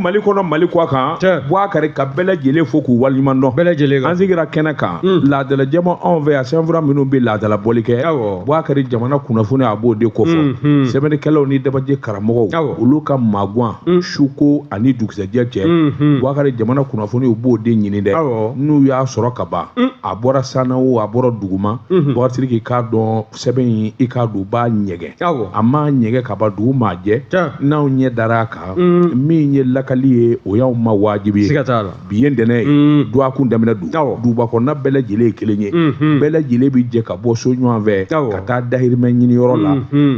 Mali kɔnɔ, Mali kɔ kan. Bubakari, ka bɛɛ lajɛlen fo k'u waleɲuman dɔn. Bɛɛ lajɛlen. An sigira kɛnɛ kan, laadala jɛma anw fɛ yan, sɛbɛnfura minnu bɛ laadala bɔli kɛ. Bubakari, jamana kunnafoni, a b'o de kofɔ. Sɛbɛnnikɛlaw ni dabaji karamɔgɔw, olu ka magan suko ani dugusɛjɛ cɛ. Bubakari, jamana kunnafoni, u b'o de ɲini dɛ. N'u y'a sɔrɔ ka ban, a bɔra sanna o, a bɔra duguma, Bubakari Sidiki, k'a dɔn sɛbɛn in, i k'a dɔn u b'a ɲɛgɛn. A m'a ɲɛgɛn ka ban, dugu maa jɛ, n'anw ɲɛ dara a kan, min ye lakali ye, o y'anw ma wajibi ye. Siga t'a la. Bi ye ntɛnɛn ye, dɔgɔkun daminɛ don. Duguba kɔnɔna bɛɛ lajɛlen ye kelen ye. Bɛɛ lajɛlen bɛ jɛ ka bɔ so ɲɔgɔn fɛ ka taa dahirimɛ ɲini yɔrɔ la.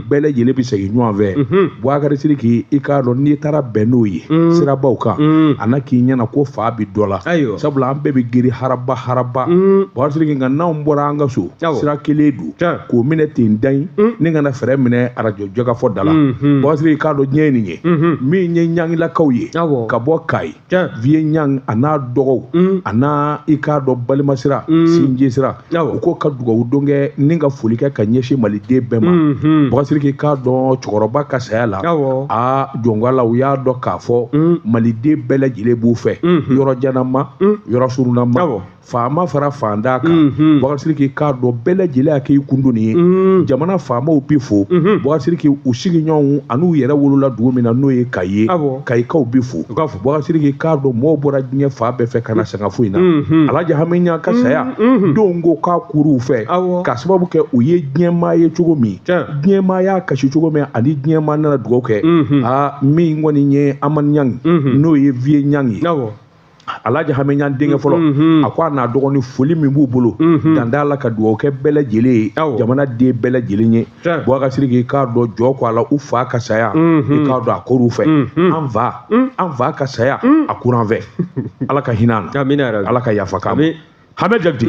Bɛɛ lajɛlen bɛ segin ɲɔgɔn fɛ. Bubakari Sidiki, i k'a dɔn n'i taara bɛn n'o ye sirabaw kan, a na k'i ɲɛna ko fa bi dɔ la, sabula an bɛɛ bɛ giri haraba haraba. Bubakari Sidiki, nka n'anw bɔra an ka so, sira kelen don k'o minɛ ten dan ni kana fɛɛrɛ minɛ arajo jɛkafɔ da la. Bubakari Sidiki, k'a dɔn diɲɛ ye nin ye. Min ye ɲangilakaw ye ka bɔ Kayi, Vieux Ɲang a n'a dɔgɔw, a n'a i k'a dɔn balimasira, sinji sira, u ko ka dugawu don kɛ ni ka foli kɛ ka ɲɛsin maliden bɛɛ ma. Bubakari Sidiki, k'a dɔn cɛkɔrɔba ka saya la, a jɔnka la, u y'a dɔn k'a fɔ maliden bɛɛ lajɛlen b'u fɛ, yɔrɔ janama, yɔrɔ surunama, faama fara faantan kan. Bubakari Sidiki, k'a dɔn bɛɛ lajɛlen y'a k'i kundoni ye. Jamana faamaw bi fo. Bubakari Sidiki, u sigiɲɔgɔnw an'u yɛrɛ wolola dugu min na, n'o ye Kayi ye, Kayikaw bi fo. Bubakari Sidiki, k'a dɔn mɔgɔw bɔra diɲɛ fan bɛɛ fɛ ka na sangafo in na. Alhaji Hami Ɲang ka saya denw ko k'a kur'u fɛ, k'a sababu kɛ u ye diɲɛmaa ye cogo min, diɲɛmaa y'a kasi cogo min, ani diɲɛmaa nana dugawu kɛ. Aa, min kɔni ye Amani Ɲang, n'o ye Vieux Ɲang ye, Alhaji Hami Ɲang denkɛ fɔlɔ, a ko a n'a dɔgɔnin, foli min b'u bolo, dan t'a la, ka dugawu kɛ bɛɛ lajɛlen ye, jamana den bɛɛ lajɛlen ye. Bubakari Sidiki, k'a dɔn jɔ ko a la, u fa ka saya, i k'a dɔn a kor'u fɛ. An fa, an fa ka saya, a kura an fɛ. Ala ka hinɛ an na, Ala ka yafa k'an ma. Hamɛ Jakite.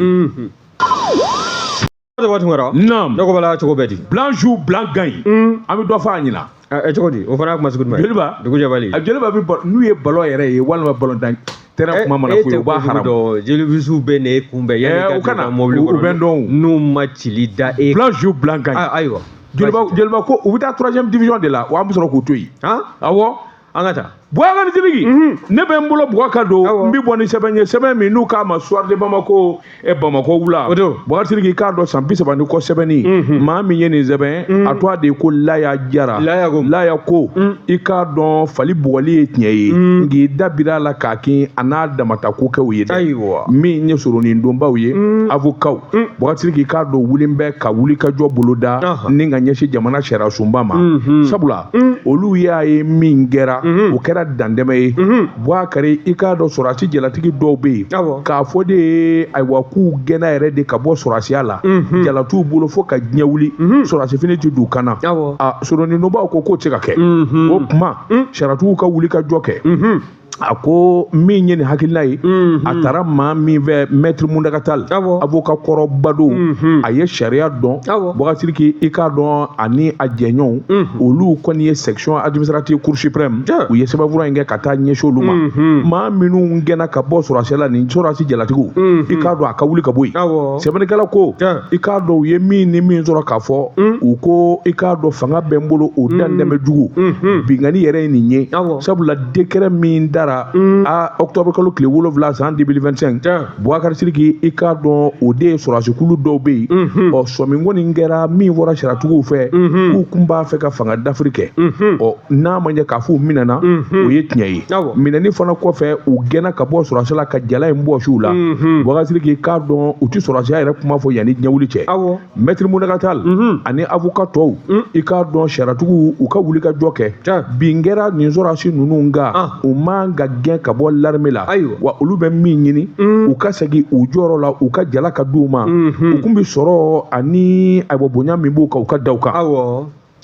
Naam. Ne ko bala, cogo bɛ di? Blanc joue, blanc gagne. An bɛ dɔ fɔ a ɲɛna. Ɛ, cogo di? O fana kuma sugu jumɛn? Joliba. Dugu jɛbali. A Joliba bɛ bɔ n'u ye ballon yɛrɛ ye walima ballon dan terrain kuma mana f'u ye, u b'a haramu. Jolibisiw bɛ na e kunbɛn yanni i ka don mobili kɔnɔ. U bɛ n dɔn. N'u ma cili da e. Blanc joue, blanc gagne. Ayiwa. Joliba, Joliba ko u bɛ taa troisième division de la wa, an bɛ sɔrɔ k'u to yen. Awɔ. An ka taa. Bubakari Sidiki, ne bɛ n bolo bugɔ ka don, n bɛ bɔ ni sɛbɛn ye, sɛbɛn min n'u k'a ma Soir de Bamako, Bamakɔ wula. Bubakari Sidiki, k'a dɔn san 30 ni kɔ sɛbɛnni, maa min ye nin sɛbɛn, a tɔgɔ de ye ko Laya Jara. Laya ko. Laya ko, i k'a dɔn fali bugɔli ye tiɲɛ ye, nk'i da bira a la k'a kin, a n'a damata ko kɛw ye dɛ. Min ye soronin donbaw ye, avocats, Bubakari Sidiki, k'a dɔn wuli bɛ ka wuli ka jɔ boloda ni ka ɲɛsin jamana sariya sunba ma, sabula olu y'a ye min kɛra, o kɛra dantɛmɛ ye. Bubakari, i k'a dɔn sɔrɔdasi jalatigi dɔw bɛ yen k'a fɔ de, ayiwa, k'u gɛnna yɛrɛ de ka bɔ sɔrɔdasiya la, jala t'u bolo fo ka diɲɛ wuli, sɔrɔdasi fini tɛ don u kan na. A soronin donbaw ko k'o tɛ se ka kɛ. O tuma sariyatigiw ka wuli ka jɔ kɛ. A ko min ye nin hakilina ye, a taara maa min fɛ, maître Mountaga Tall, avocat kɔrɔba don, a ye sariya dɔn. Bubakari Sidiki, i k'a dɔn ani a jɛɲɔgɔnw, olu kɔni ye section administrative cour suprême, u ye sɛbɛnfura in kɛ ka taa ɲɛsin olu ma. Maa minnu gɛnna ka bɔ sɔrɔdasiya la, nin sɔrɔdasi jalatigiw, i k'a dɔn a ka wuli ka bɔ yen. Sɛbɛnnikɛla ko, i k'a dɔn u ye min ni min sɔrɔ k'a fɔ, u ko, i k'a dɔn fanga bɛ n bolo, o dantɛmɛ jugu, binkanni yɛrɛ ye nin ye, sabula décret min dara a octobre kalo tile 7 san 2025, Bubakari Sidiki, i k'a dɔn o de ye sɔrɔdasikulu dɔw bɛ yen. Ɔ, sɔmi kɔni kɛra min fɔra sariyatigiw fɛ, k'u kun b'a fɛ ka fanga dafiri kɛ. Ɔ, n'a ma ɲɛ k'a fɔ u minɛna, o ye tiɲɛ ye. Minɛni fana kɔfɛ, u gɛnna ka bɔ sɔrɔdasiya la ka jala in bɔsi u la. Bubakari Sidiki, k'a dɔn u tɛ sɔrɔdasiya yɛrɛ kuma fɔ yanni diɲɛ wuli cɛ. Maître Mountaga Tall ani avocat tɔw, i k'a dɔn sariyatigiw, u ka wuli ka jɔ kɛ. Bin kɛra nin sɔrɔdasi ninnu kan, u man ka gɛn ka bɔ l'armée la. Wa olu bɛ min ɲini, u ka segin u jɔyɔrɔ la, u ka jala ka d'u ma, u kun bɛ sɔrɔ ani ayiwa bonya min b'u kan, u ka da u kan.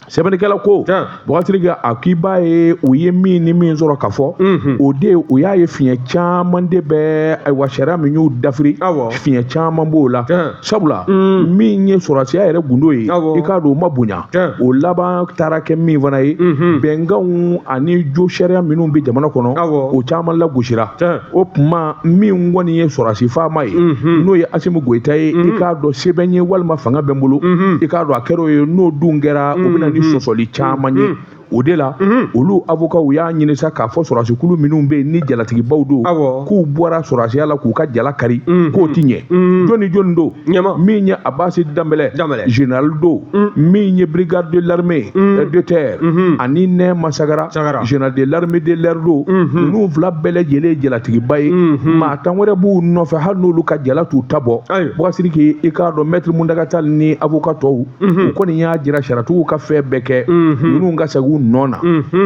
Sɛbɛnnikɛla ko, Bubakari Sidiki, a k'i b'a ye u ye min ni min sɔrɔ ka fɔ, o de u y'a ye fiɲɛ caman de bɛ, ayiwa, sariya min y'u dafiri, fiɲɛ caman b'o la, sabula min ye sɔrɔdasiya yɛrɛ gundo ye, i k'a dɔn o ma bonya. O laban taara kɛ min fana ye, bɛnkanw ani jo sariya minnu bɛ jamana kɔnɔ, o caman lagosira. O tuma min kɔni ye sɔrɔdasi faama ye, n'o ye Asimi Goyita ye, i k'a dɔn sɛbɛn ye walima fanga bɛ n bolo, i k'a dɔn a kɛra o ye. N'o dun kɛra, o bɛ na ni sɔsɔli caman ye. O de la olu avocats y'a ɲini sa k'a fɔ sɔrɔdasikulu minnu bɛ yen ni jalatigibaw don, k'u bɔra sɔrɔdasiya la k'u ka jala kari, k'o ti ɲɛ. Jɔni jɔni don? Min ye Abasi Danbɛlɛ, général don, min ye brigade de l'armée de terre, ani Nɛma Sagara, général de l'armée de l'air don. Ninnu fila bɛɛ lajɛlen ye jalatigiba ye. Maa tan wɛrɛ b'u nɔfɛ, hali n'olu ka jala t'u ta bɔ. Boubacar Sidiki, i k'a dɔn maître Muntaga Tall ni avocat tɔw, u kɔni y'a jira sariyatigiw ka fɛn bɛɛ kɛ, ninnu ka segin u nɔ na.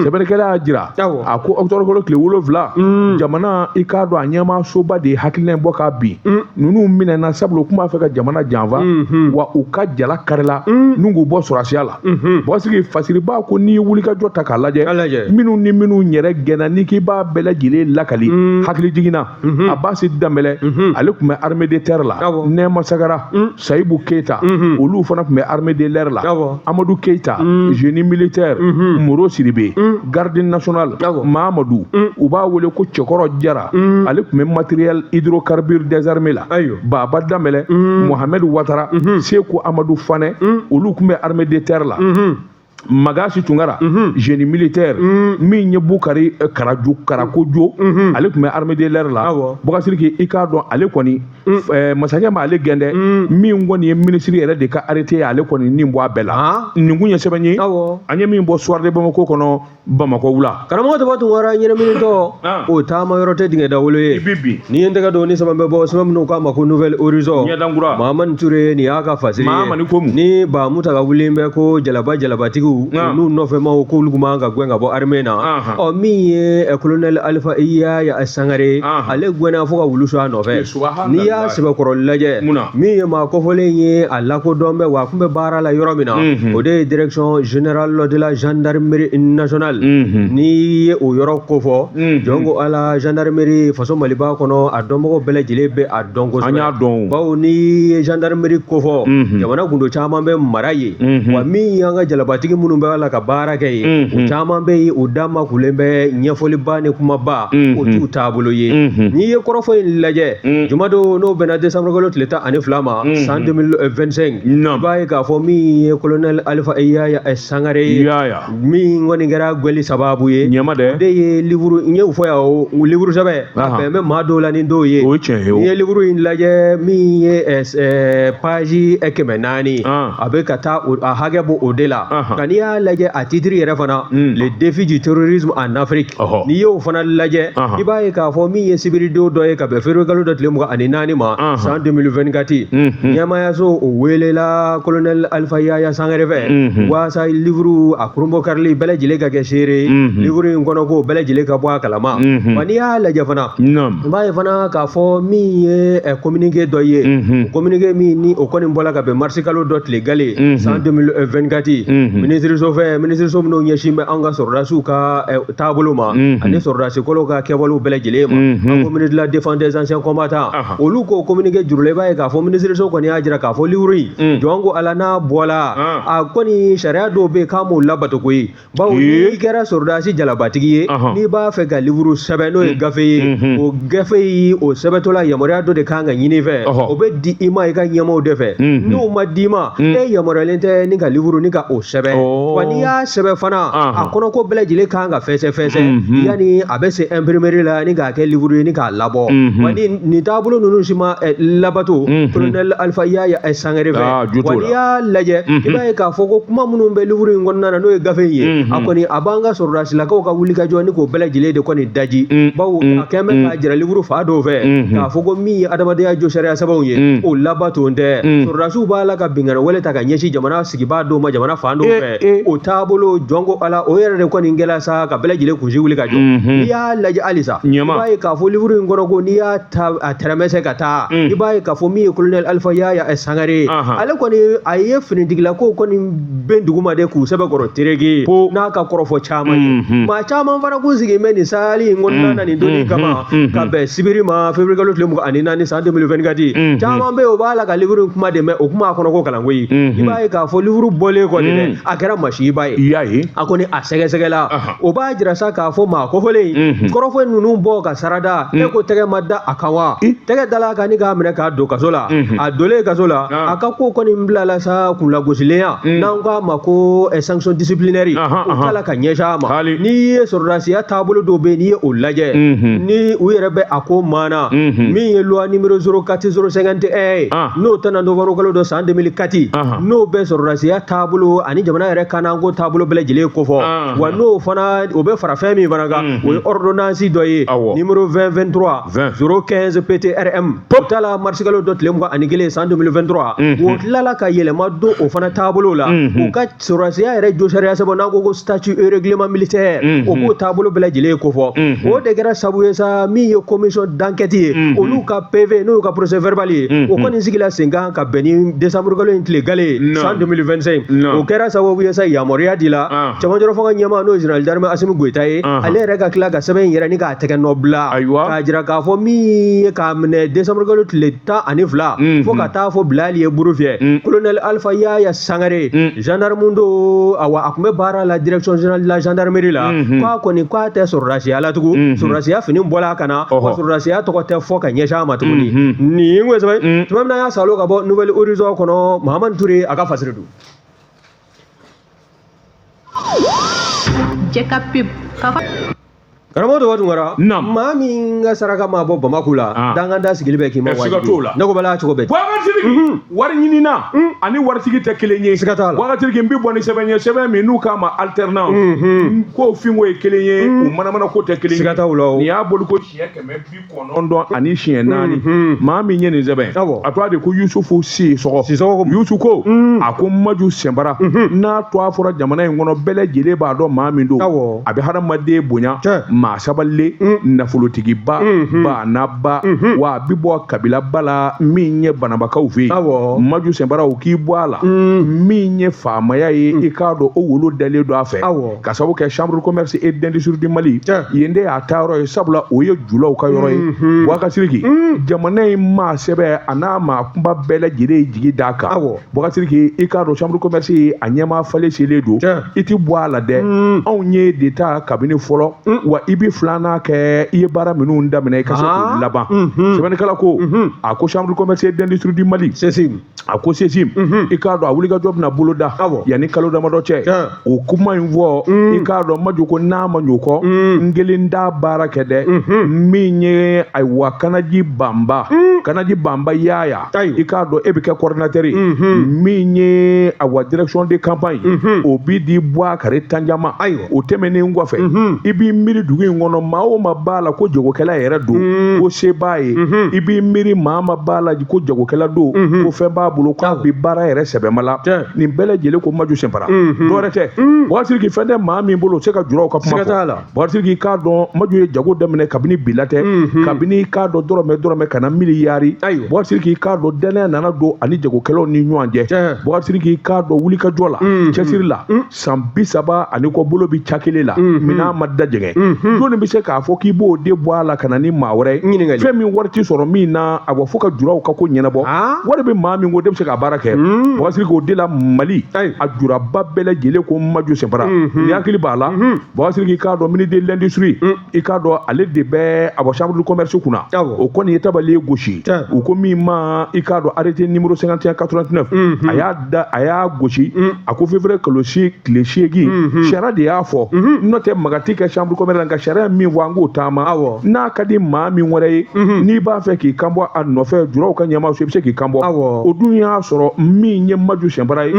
Sɛbɛnnikɛla y'a jira, a ko octobre kalo tile 7, jamana, i k'a dɔn a ɲɛmaasoba de ye hakilina in bɔ k'a bin. Ninnu minɛna sabula u tun b'a fɛ ka jamana janfa, wa u ka jala karila n'u k'u bɔ sɔrɔdasiya la. Boubacar Sidiki, fasiriba ko n'i ye wulikajɔ ta k'a lajɛ, minnu ni minnu yɛrɛ gɛnna, n'i k'i b'a bɛɛ lajɛlen lakali, hakili jiginna. Abasi Danbɛlɛ, ale tun bɛ armée de terre la. Nɛma Sagara, Sayibu Keyita, olu fana tun bɛ armée de l'air la. Amadu Keyita, génie militaire. Moro Sidibe, garde nationale. Mahamadu, u b'a wele ko Cɛkɔrɔ Jara, ale tun bɛ matériel hydrocarbure des armées la. Baba Danbɛlɛ, Mohamed Watara, Seku Amadu Fanɛ, olu tun bɛ armée de terre la. Magasi Tunkara, génie militaire. Min ye Bukari Karaju Karakojo, ale tun bɛ armée de l'air la. Boubacar Sidiki, i k'a dɔn ale kɔni, masakɛ ma ale gɛn dɛ. Min kɔni ye minisiri yɛrɛ de ka arrêté ye, ale kɔni nin bɔ a bɛɛ la. Nin kun ye sɛbɛn ye an ye min bɔ Soir de Bamako kɔnɔ, Bamakɔ wula. Karamɔgɔ Taba Tunkara, ɲɛnaminitɔ, o taama yɔrɔ tɛ dingɛ dawolo ye. I bɛ bin. N'i ye n tɛgɛ don ni sɛbɛn bɛ bɔ, sɛbɛn minnu k'a ma ko Nouvel Horizon. Ɲɛdankura. Mahamani Ture, nin y'a ka fasiri ye. Mahamani ko mun? Ni Bamutaga wulilen bɛ ko jalaba jalabatigiw n'u nɔfɛmaw, k'olu tun man ka gɛn ka bɔ armée na. Ɔ, min ye colonel Alpha Iyaya Sangare, ale gɛnna fo ka wulu sɔn a nɔfɛ. N'i y'a sɛbɛkɔrɔ lajɛ, min ye maa kɔfɔlen ye, a lakodɔn bɛ wa a tun bɛ baara la yɔrɔ min na, o de ye direction générale de la gendarmerie nationale. N'i ye o yɔrɔ kofɔ, jɔn ko ala, gendarmerie faso Maliba kɔnɔ, a dɔnbagaw bɛɛ lajɛlen bɛ a dɔn kosɛbɛ. An y'a dɔn. Bawo n'i ye gendarmerie kofɔ, jamana gundo caman bɛ mara yen, wa min y'an ka jalabatigi minnu bɛ la ka baara kɛ yen, o caman bɛ yen, o da makulen bɛ ɲɛfɔliba ni kumaba, o t'u taabolo ye. N'i ye kɔrɔfɔ in lajɛ, jumadon n'o bɛnna décembre kalo tile 12 ma, san 2025, i b'a ye k'a fɔ min ye colonel Alpha Iyaya Sangare ye, min kɔni kɛra gwɛli sababu ye, ɲɛma dɛ, o de ye livre n ye o fɔ yan, o livre sɛbɛn a bɛn bɛ maa dɔw la ni dɔw ye. O ye tiɲɛ ye. N'i ye livre in lajɛ, min ye page 400, a bɛ ka taa a hakɛ bɔ o de la. Nka n'i y'a lajɛ, a titre yɛrɛ fana, le défi du terrorisme en Afrique, n'i y'o fana lajɛ, i b'a ye k'a fɔ min ye sibiridon dɔ ye ka bɛn février kalo dɔ tile 24 ma, san 2024, ɲɛmaayaso o welela colonel Alpha Yaya Sangare fɛ waasa livre a kurunbɔ karili bɛɛ lajɛlen ka kɛ seere ye, livre in kɔnɔ ko bɛɛ lajɛlen ka bɔ a kalama. Wa n'i y'a lajɛ fana, i b'a ye fana k'a fɔ min ye communiqué dɔ ye, communiqué min ni o kɔni bɔla ka bɛn mars kalo dɔ tile gale, san 2024, minisiriso fɛ, minisiriso minnu ɲɛsin bɛ an ka sɔrɔdasiw ka taabolo ma ani sɔrɔdasikɔlɔw ka kɛwalew bɛɛ lajɛlen ma, an ko ministre de la défense des anciens combattants, olu ko communiqué jurula, i b'a ye k'a fɔ minisiriso kɔni y'a jira k'a fɔ livre in, jɔn ko ala, n'a bɔla, a kɔni sariya dɔw bɛ yen k'a m'o labato koyi. Bawo n'i kɛra sɔrɔdasi jalabatigi ye, n'i b'a fɛ ka livre sɛbɛn, n'o ye gafe ye, o gafe yi o sɛbɛntɔla, yamaruya dɔ de kan ka ɲini fɛ, o bɛ di i ma i ka ɲɛmaaw de fɛ. N'o ma d'i ma, e yamaruyalen tɛ ni ka livre ni ka o sɛbɛn. Wa n'i y'a sɛbɛn fana, a kɔnɔ ko bɛɛ lajɛlen kan ka fɛsɛ fɛsɛ yanni a bɛ se imprimerie la ni k'a kɛ livre ye ni k'a labɔ. Wa ni nin taabolo ninnu si ma labato colonel Alpha Yaya Sangare fɛ. Wa n'i y'a lajɛ, i b'a ye k'a fɔ ko kuma minnu bɛ livre in kɔnɔna na, n'o ye gafe in ye, a kɔni a b'an ka sɔrɔdasilakaw ka wulikajɔ ni k'o bɛɛ lajɛlen de kɔni daji. Bawo a kɛn bɛ k'a jira livre fa dɔw fɛ k'a fɔ ko min ye adamadenya jo sariya sɛbɛnw ye, o labato tɛ. Sɔrɔdasiw b'a la ka binkanni wale ta ka ɲɛsin jamana sigibaa dɔw ma jamana fan dɔw fɛ. O taabolo, jɔn ko ala, o yɛrɛ de kɔni kɛla sa ka bɛɛ lajɛlen kunsi wuli ka jɔ. N'i y'a lajɛ halisa, i b'a ye k'a fɔ livre in kɔnɔ ko n'i y'a ta a tɛrɛmɛsɛ ka taa, i b'a ye k'a fɔ min ye colonel Alpha Yaya Sangare, ale kɔni a ye finitigilakaw kɔni ben duguma de k'u sɛbɛkɔrɔ tereke n'a ka kɔrɔfɔ caman ye. Maa caman fana k'u sigi bɛ nin sayali in kɔnɔna na nin donni kama ka bɛn sibiri ma, février kalo tile 24, san 2024. Caman bɛ yen, o b'a la ka livre in kuma de mɛn, o kuma a kɔnɔ ko kalan koyi. I b'a ye k'a fɔ livre bɔlen kɔni dɛ, a kɛra kɛra masiba ye. I y'a ye. A kɔni a sɛgɛsɛgɛla, o b'a jira sa k'a fɔ maa kofɔlen kɔrɔfɔ ninnu bɔ ka sarada, e ko tɛgɛ ma da a kan wa? Tɛgɛ dala a kan ni k'a minɛ k'a don kaso la. A donlen kaso la, a ka ko kɔni bilala sa kunlagosilenya, n'an k'a ma ko sanction disciplinaire, o tala ka ɲɛsin a ma. N'i ye sɔrɔdasiya taabolo dɔw bɛ yen, n'i ye o lajɛ, ni u yɛrɛ bɛ a ko maana min ye loi numéro 04051 ye, n'o tɛna novembre kalo dɔ san 2004, n'o bɛ sɔrɔdasiya taabolo ani jamana yɛrɛ kananko taabolo bɛɛ lajɛlen kofɔ, wa n'o fana o bɛ fara fɛn min fana kan, o ye ordonnance dɔ ye numéro 2023 015 PTRM, o tala mars kalo dɔ tile 21 san 2023, o tilala ka yɛlɛma don o fana taabolo la, u ka sɔrɔdasiya yɛrɛ josariya sɛbɛn n'an ko ko statut et règlement militaire, o b'o taabolo bɛɛ lajɛlen kofɔ. O de kɛra sabu ye sa min ye commission d'enquête ye, olu ka PV n'o y'u ka procès verbal ye, o kɔni sigila sen kan ka bɛn ni décembre kalo in tile gale ye san 2025. O kɛra sababu ye sa yamaruya dila cɛmancɛrɔ fanga ɲɛmaa n'o ye général d'armée Assimi Goïta ye, ale yɛrɛ ka tila ka sɛbɛn in yɛrɛ ni k'a tɛgɛ nɔ bila, k'a jira k'a fɔ min ye k'a minɛ décembre kalo tile 12 fo ka taa fɔ bilali ye buru fiyɛ, colonel Alpha Yaya Sangare, gendarme don, awa a tun bɛ baara la direction générale de la gendarmerie la, k'a kɔni k'a tɛ sɔrɔdasiya la tugun, sɔrɔdasiya fini bɔla a kan na, wa sɔrɔdasiya tɔgɔ tɛ fɔ ka ɲɛsin a ma tuguni. Nin ko sɛbɛn tuma min na y'a salo ka bɔ Nouvelle Horizon kɔnɔ, Mahamadu Ture a ka fasiri don. Jɛka pub. Karamɔgɔ dɔ Tunkara, maa min ka saraka ma bɔ Bamako la, dangan da sigili bɛ k'i ma wajibi. Ne ko bala cogo bɛ. Boubacar Sidiki, wari ɲinina ani waritigi tɛ kelen ye. Siga t'a la. Boubacar Sidiki, n bɛ bɔ ni sɛbɛn ye, sɛbɛn min n'u k'a ma alternance, ko finko ye kelen ye, u manamana ko tɛ kelen ye. Siga t'o la o. Nin y'a boli ko siɲɛ 994, maa min ye nin sɛbɛn, a tɔgɔ de ko Yusufu Sisɔgɔ. Sisɔgɔ. Yusufu ko a ko Maju Senbara, n'a tɔgɔ fɔra jamana in kɔnɔ, bɛɛ lajɛlen b'a dɔn maa min don. A bɛ hadamaden bonya, maa sabalilen, nafolotigiba, baanaba, wa a bɛ bɔ kabilaba la min ye banabakaw fɛ yen. Maju Senbara, o k'i bɔ a la, min ye faamaya ye, i k'a dɔn o wolo dalen don a fɛ, ka sababu kɛ chambre de commerce et d'industrie du Mali, yen de y'a taayɔrɔ ye, sabula o ye julaw ka yɔrɔ ye. Boubacar Sidiki, jamana in maa sɛbɛ a n'a maa kunba bɛɛ lajɛlen ye jigi d'a kan. Boubacar Sidiki, i k'a dɔn chambre de commerce a ɲɛmaa falen selen don, i ti bɔ a la dɛ. Anw ye de ta kabini fɔlɔ, wa i bɛ filanan kɛ, i ye baara minnu daminɛ i ka se k'u laban. Sɛbɛnnikɛla ko a ko chambre de commerce et d'industrie du Mali, CECIM, a ko CECIM, i k'a dɔn a wulikajɔ bɛna bolo da yanni kalo damadɔ cɛ. O kuma in fɔ, i k'a dɔn Maju ko n'a ma ɲ'o kɔ, n kelen t'a baara kɛ dɛ. Min ye ayiwa Kanaji Banba, Kanaji Banba Yaya, i k'a dɔn e bɛ kɛ coordinateur ye. Min ye ayiwa direction de campagne, o bi di Boubacar Tanja ma. O tɛmɛnen kɔfɛ, i b'i miiri dugu in kɔnɔ, maa o maa b'a la ko jagokɛla yɛrɛ don, ko se b'a ye, i b'i miiri maa ma b'a la ko jagokɛla don, ko fɛn b'a bolo, k'a bɛ baara yɛrɛ sɛbɛma la. Nin bɛɛ lajɛlen ko Maju Senbara, dɔwɛrɛ tɛ. Boubacar Sidiki, fɛn tɛ maa min bolo o tɛ se ka juraw ka kuma fɔ. Boubacar Sidiki, k'a dɔn Maju ye jago daminɛ kabini bi la tɛ, kabini k'a dɔn dɔrɔmɛ dɔrɔmɛ ka na miliyari. Boubacar Sidiki, k'a dɔn danaya nana don ani jagokɛlaw ni ɲɔgɔn cɛ. Boubacar Sidiki, k'a dɔn wulikajɔ la, cɛsiri la, san 30 ani kɔ bolo bi ca kelen la, minɛn ma da jɛngɛ. Jɔnni bɛ se k'a fɔ k'i b'o de bɔ a la ka na ni maa wɛrɛ ye, fɛn min wari ti sɔrɔ min na, a fɔ ka juraw ka ko ɲɛnabɔ. Wari bɛ maa min ko de bɛ se ka baara kɛ. Boubacar Sidiki, o de la Mali a juraba bɛɛ lajɛlen ko Maju Senbara. Ni hakili b'a la, Boubacar Sidiki, k'a dɔn ministre de l'industrie, i k'a dɔn ale de bɛ a bɔ chambre de commerce kunna, o kɔni ye tabali gosi. U ko min ma, i k'a dɔn arrêté numéro 5189, a y'a da, a y'a gosi, a ko février kalo tile 8, sariya de y'a fɔ, n'o tɛ maga ti kɛ chambre de commerce la, nka sariya min fɔ an k'o taama. N'a ka di maa min wɛrɛ ye, n'i b'a fɛ k'i kan bɔ a nɔfɛ juraw ka ɲɛmaa so, i bɛ se k'i kan bɔ. O dun y'a sɔrɔ min ye Maju Senbara ye,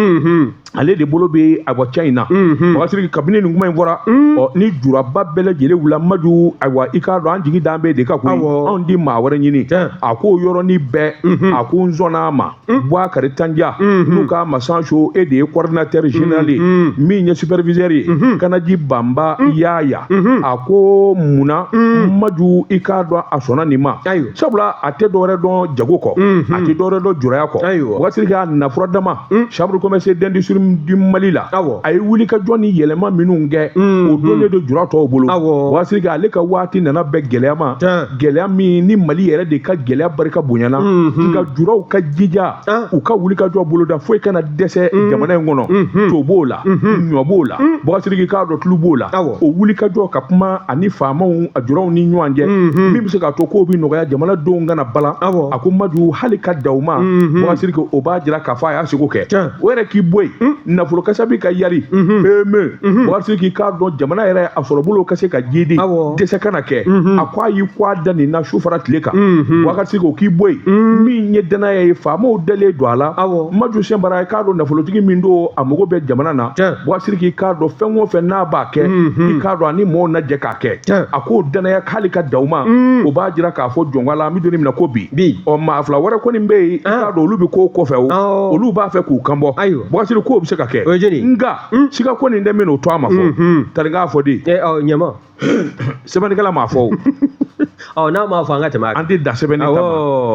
ale de bolo bɛ ayiwa ca in na. Boubacar Sidiki, kabini nin kuma in fɔra, ɔ ni juraba bɛɛ lajɛlen wula Maju, ayiwa i k'a dɔn an jigi d'an bɛɛ de kan koyi, anw di maa wɛrɛ ɲini. A k'o yɔrɔnin bɛɛ, a ko n sɔnna a ma. Boubacar Tanja, n'u k'a ma Sancho, e de ye coordinateur général ye, min ye superviseur ye, Kanaji Banba Yaya. A ko munna Maju, i k'a dɔn a sɔnna nin ma, sabula a tɛ dɔwɛrɛ dɔn jago kɔ, a tɛ dɔwɛrɛ dɔn juraya kɔ. Boubacar Sidiki, a nafura dama chambre de commerce d'industrie du Mali la, a ye wulikajɔ ni yɛlɛma minnu kɛ, o donnen don jura tɔw bolo. Boubacar Sidiki, ale ka waati nana bɛn gɛlɛya ma, gɛlɛya min ni Mali yɛrɛ de ka gɛlɛya barika bonyana, nka juraw ka jija u ka wuli ka jɔ boloda foyi kana dɛsɛ jamana in kɔnɔ. To b'o la, ɲɔ b'o la, Bubakari Sidiki k'a dɔn tulu b'o la. O wuli ka jɔ ka kuma ani faamaw a juraw ni ɲɔgɔn cɛ, min bɛ se k'a to kow bɛ nɔgɔya, jamanadenw kana balan. A ko Maju, hali ka da u ma, Bubakari Sidiki, o b'a jira k'a fɔ a y'a seko kɛ. O yɛrɛ k'i bɔ yen, nafolo kasabi ka yari PME, Bubakari Sidiki k'a dɔn jamana yɛrɛ a sɔrɔbolo ka se ka jidi, dɛsɛ kana kɛ. A ko a y'i kɔ a da nin na su fara tile kan. Bubakari Sidiki, o k'i bɔ yen, min ye danaya ye, faamaw dalen don a la. Maju Sɛnpara, k'a dɔn nafolotigi min don, a mago bɛ jamana na. Bubakari Sidiki k'a dɔn fɛn o fɛn n'a b'a kɛ, i k'a dɔn ani mɔɔw na jɛ k'a kɛ. A k'o danaya k'ale ka da u ma, o b'a jira k'a fɔ jɔnka la an bɛ don min na ko bi. Ɔ, maa fila wɛrɛ kɔni bɛ yen, i k'a dɔn olu bɛ ko kɔfɛ, o olu b'a fɛ k'u kan bɔ. Bubakari Sidiki, k'o bɛ se ka kɛ, nka siga ko nin tɛ min o to a ma fɔ tari k'a fɔ de. Ɲɛma sɛbɛnnikɛla m'a fɔ o. Ɔ, n'a m'a fɔ, an ka tɛmɛ a kan. An tɛ da sɛbɛnni ta ma.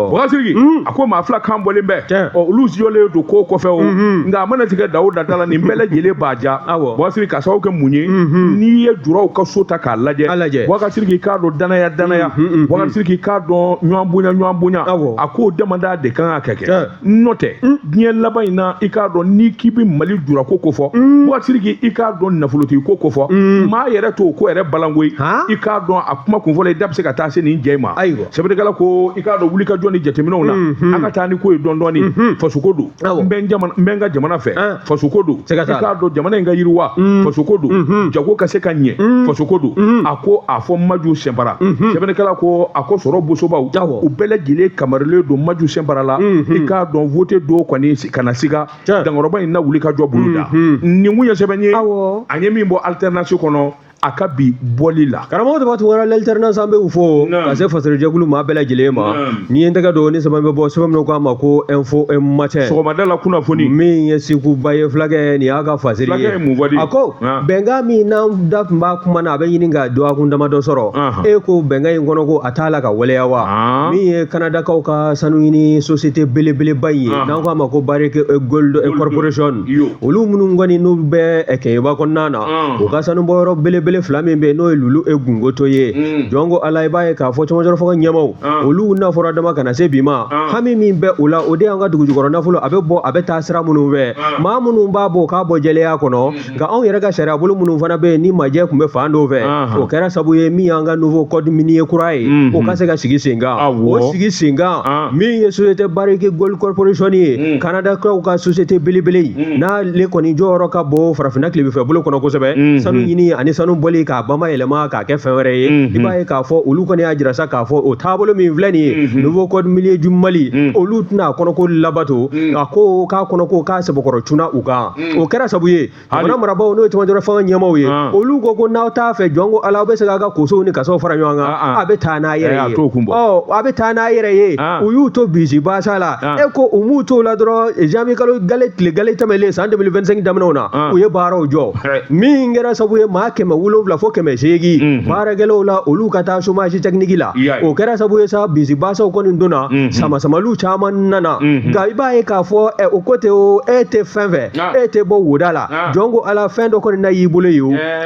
Bubakari Sidiki a ko maa fila kan bɔlen bɛ, ɔ, olu jɔlen don ko kɔfɛ o, nka a mana tigɛ da o da la, nin bɛɛ lajɛlen b'a ja. Bubakari Sidiki, ka sababu kɛ mun ye? N'i ye juraw ka so ta k'a lajɛ, Bubakari Sidiki k'a dɔn danaya danaya, Bubakari Sidiki k'a dɔn ɲɔgɔn bonya ɲɔgɔn bonya, a k'o damada de kan ka kɛ. N'o tɛ, diɲɛ laban in na, i k'a dɔn n'i k'i bɛ Mali jurako ko fɔ, Bubakari Sidiki, i k'a dɔn nafolotigi ko ko fɔ, maa yɛrɛ t'o ko yɛrɛ balanko ye. I k'a dɔn a kuma kunfɔlɔ, i da bɛ se ka taa se nin jɛ in ma. Sɛbɛnnikɛla ko i k'a dɔn wulikajɔ ni jateminɛw na, an ka taa ni ko ye dɔɔni dɔɔni. Fasoko don, n bɛ n ka jamana fɛ, fasoko don, i k'a dɔn jamana in ka yiriwa, fasoko don, jago ka se ka ɲɛ, fasoko don. A ko a fɔ Maju Sɛnpara, sɛbɛnnikɛla ko a ko sɔrɔ bosobaw u bɛɛ lajɛlen kamarilen don Maju Sɛnpara la. I k'a dɔn vote dɔw kɔni kana siga dankɔrɔba in na wuli ka jɔ bolo da. Nin kun ye sɛbɛn ye, an ye min bɔ alternance kɔnɔ a ka bi bɔli la. Karamɔgɔ Daba Tunkara, l'alternance, an bɛ u fo ka se fasojɛkulu maa bɛɛ lajɛlen ma. N'i ye n tɛgɛ don ni sɛbɛn bɛ bɔ, sɛbɛn min k'a ma ko Info Matin, sɔgɔmada la kunnafoni, min ye Segu Ba ye, fulakɛ nin y'a ka fasiri ye. Fulakɛ ye mun fɔ de? A ko bɛnkan min n'an da tun b'a kuma na, a bɛ ɲini ka dɔgɔkun damadɔ sɔrɔ, e ko bɛnkan in kɔnɔ ko a t'a la ka waleya wa? Min ye Kanadakaw ka sanu ɲini société belebeleba in ye, n'an k'a ma ko Barrick Gold Corporation, olu minnu kɔni n'u bɛ Kɛɲɛba kɔnɔna na, u ka sanubɔyɔrɔ belebele fila min bɛ yen, n'o ye Lulu e Gungoto ye, jɔn ko Ala, i b'a ye k'a fɔ cɛmancɛrɔ fanga ɲɛmaw olu n'a fɔra dama ka na se bi ma, hami min bɛ u la, o de y'an ka dugujukɔrɔ nafolo a bɛ bɔ, a bɛ taa sira minnu fɛ, maa minnu b'a bɔ, k'a bɔ jɛlenya kɔnɔ. Nka anw yɛrɛ ka sariya bolo minnu fana bɛ yen ni majɛ tun bɛ fan dɔw fɛ, o kɛra sabu ye min y'an ka nouveau code minier kura ye, o ka se ka sigi sen kan. O sigi sen kan, min ye société Barrick Gold Corporation ye, Kanadakaw ka société belebele in, n'ale kɔni jɔyɔrɔ ka bon farafinna tilebinfɛ bolo kɔnɔ kosɛbɛ, sanu ɲini ani sanu bɔli k'a bamayɛlɛma k'a kɛ fɛn wɛrɛ ye, i b'a ye k'a fɔ olu kɔni y'a jira sa k'a fɔ o taabolo min filɛ nin ye, nouveau code minier du Mali, olu tɛna a kɔnɔko labato. A ko k'a kɔnɔko k'a sɛbɛkɔrɔ cunna u kan. O kɛra sabu ye, jamana marabaaw, n'o ye cɛmancɛrɔ fanga ɲɛmaaw ye, olu ko ko n'aw t'a fɛ, jɔn ko Ala, aw bɛ se k'a ka kosow ni kasaw fara ɲɔgɔn kan, a bɛ taa n'a yɛrɛ ye. Ɔ, a bɛ taa n'a yɛrɛ ye. U y'u to bisi baasa la. E ko u m'u to o la dɔrɔn, janvier kalo gale tile gale tɛmɛlen san 2025 daminɛw na, u ye baaraw jɔ, min kɛra sabu ye maa 700 fo 800 baarakɛlaw la, olu ka taa chômage technique la. O kɛra sabu ye sa, bisi baasaw kɔni donna, samasamaliw caman nana. Nka i b'a ye k'a fɔ o ko tɛ o, e tɛ fɛn fɛ, e tɛ bɔ woda la, jɔn ko Ala, fɛn dɔ kɔni na y'i bolo ye.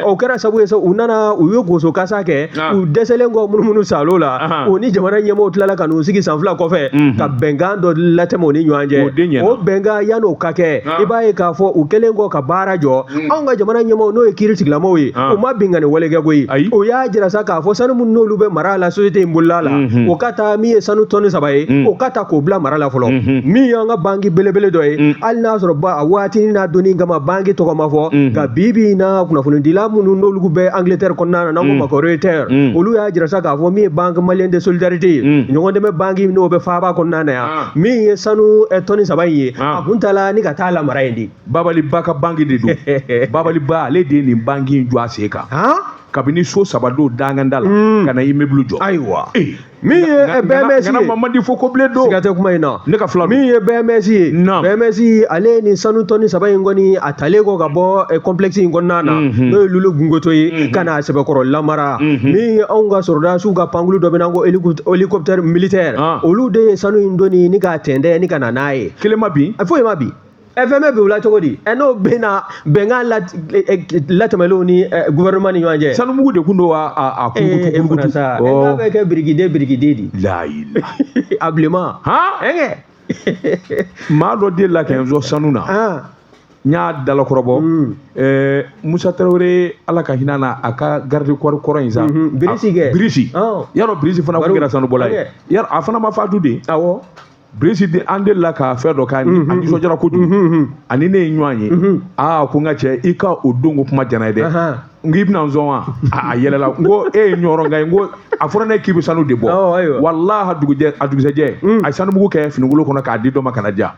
O kɛra sabu ye sa, u nana u ye goso kasa kɛ, u dɛsɛlen kɔ munumunu salo la, u ni jamana ɲɛmɔgɔw tilala ka n'u sigi san 2 kɔfɛ ka bɛnkan dɔ latɛmɛ u ni ɲɔgɔn cɛ. O bɛnkan, yan'o ka kɛ, i b'a ye k'a fɔ u kɛlen kɔ ka baara jɔ, anw ka jamana ɲɛmɔgɔw, n'o ye kiiri tigilamɔgɔw ye, u ma binkanni wale kɛ koyi. O y'a jira sa k'a fɔ sanu minnu n'olu bɛ mara la société in bolola la, o ka taa min ye sanu tɔni 3 ye, o ka ta k'o bila mara la fɔlɔ. Min y'an ka banki belebele dɔ ye, hali n'a sɔrɔ a waati n'a donni kama banki tɔgɔ ma fɔ, nka bi bi in na, kunnafonidila minnu n'olu bɛ Angleterre kɔnɔna na, n'an ko ma ko Reuters, olu y'a jira sa k'a fɔ min ye Banque Malienne de Solidarité ye, ɲɔgɔndɛmɛ banki n'o bɛ faaba kɔnɔna na yan, min ye sanu tɔni 3 in ye, a kun taala ni ka taa la mara in di. Babali Ba ka banki de don. Babali Ba, ale de ye nin banki in jɔ a sen kan, kabini so 3 don danganda la ka na immeuble jɔ. Ayiwa, min ye BMS ye, Mamadi fo ko bilen don, siga tɛ kuma in na, ne ka fila min ye BMS ye, BMS ale ni sanu tɔni 3 in kɔni a talen kɔ ka bɔ complexe in kɔnɔna na, n'o ye Lulu Gungoto ye, ka na sɛbɛkɔrɔ lamara. Min ye anw ka sɔrɔdasiw ka pankulu dɔ bɛ n'an ko hélicoptère militaire, olu de ye sanu in doni ni k'a tɛntɛn ni ka na n'a ye. Kelen ma bin, foyi ma bin. Fɛn bɛ bin u la cogo di? N'o bɛnna bɛnkan latɛmɛlenw ni gouvernement ni ɲɔgɔn cɛ. Sanumugu de kun don wa a kurukutu kurukutu. Sa n'a bɛ kɛ birikiden birikiden di. Layila. A bilenman. Han. Maa dɔ delila ka n sɔn sanu na. N y'a dalakɔrɔbɔ. Musa Tarawele, Ala ka hinɛ na, a ka garde corps kɔrɔ in sa. Birisi kɛ. Birisi. Yarɔ Birisi fana kun kɛra sanubɔla ye. Yarɔ a fana ma fatu de. Awɔ. Birisi de an delila ka fɛn dɔ k'a ni a nisɔndiyara kojugu. Ani ne ye ɲɔgɔn ye. Aa, ko n ka cɛ, i ka o don ko kuma diyara n ye dɛ. N k'i bɛna n sɔn wa? A yɛlɛla, n ko e ye ɲɔrɔnka ye, n ko a fɔra ne k'i bɛ sanu de bɔ. Walahi, dugujɛ a dugusɛjɛ a ye sanumugu kɛ finikolon kɔnɔ k'a di dɔ ma ka na diyan.